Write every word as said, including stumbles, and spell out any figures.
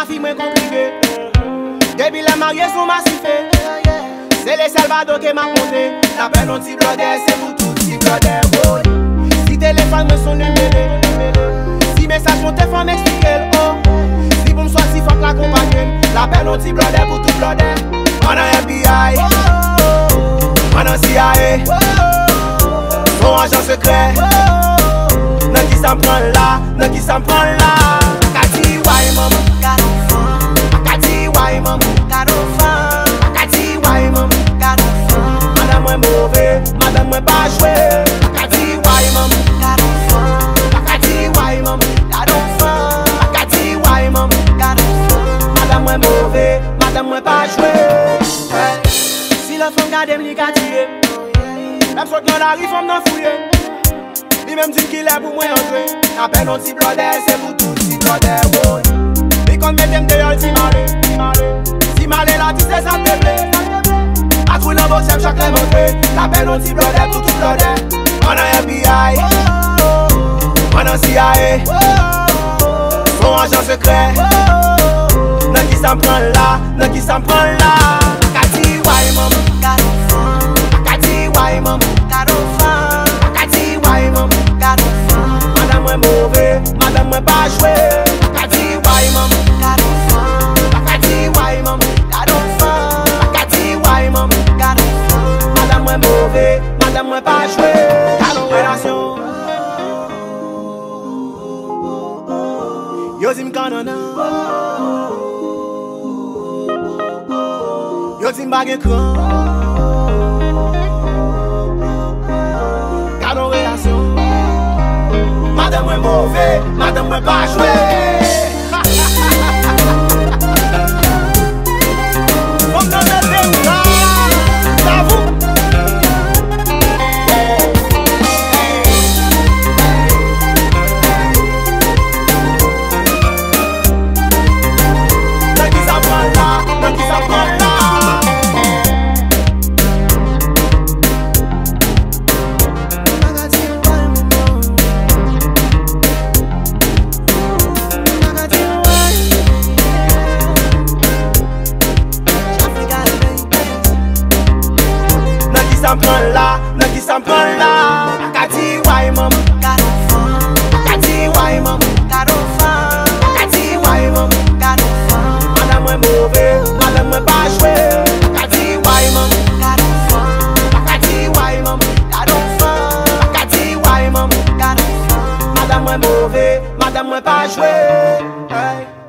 Lavi mwen konplike. Depi lè m marye sou masife. Se le sèl bado ke m ap monte. Lapèl yon ti blòdè, se pou tout ti blòdè, woy. Si telefòn mwen sonnen, m rele. Si mesaj monte, fò m eksplike l, oh. Si pou m sòti, fòk l akonpanye m. Lapèl yon ti blòdè pou tout blòdè. Ann nan F B I. Ann nan C I A. Son ajan sekrè. Nan kisa m pran la? Nan kisa m pran la? Pa ka di why, manman. Pa ka di why, manman. Pa ka di why, manman. Madanm mwen move, madanm mwen pa jwe. Pa ka di why, manman. Pa ka di why, manman. Pa ka di why, manman. Madanm mwen move, madanm mwen pa jwe. Si lòt fanm gade m, li ka tiye m. Lè m sot nan lari, fanm nan fouye m. Li menm di m kilè pou mwen antre. Lapèl yon ti blòdè, se pou tout ti blòdè, woy. Li konn mete m deyò, l di m ale, di m ale. Si m ale la, di se sa m te vle. Patwouy nan bòkyè m chak lè m antre. Lapèl yon ti blòdè pou tout blòdè. Ann nan F B I. Ann nan C I A. Son ajan sekrè. Nan kisa m pran la? Nan kisa m pran la? Pa ka di why, manman. Pa ka di why, manman. Pa ka di why, manman. Madanm mwen move, madanm mwen pa jwe. Pa ka di why, manman. Pa ka di why, manman. Pa ka di why, manman. Madanm mwen move, madanm mwen pa jwe. Gade yon relasyon. Yo di m kannannan. Yo di m pa gen kran. Gade yon relasyon. Madanm mwen move, madanm mwen pa jwe. Fanm nan mete w la. Davou. Nan kisa m pran la? Nan kisa m pran la? Nan kisa m pran la? Nan kisa m pran la? Pa ka di why, manman. Pa ka di why, manman. Pa ka di why, manman. Madanm mwen move, madanm mwen pa jwe. Pa ka di why, manman. Pa ka di why, manman. Pa ka di why, manman. Madanm mwen move, madanm mwen pa jwe. Hey.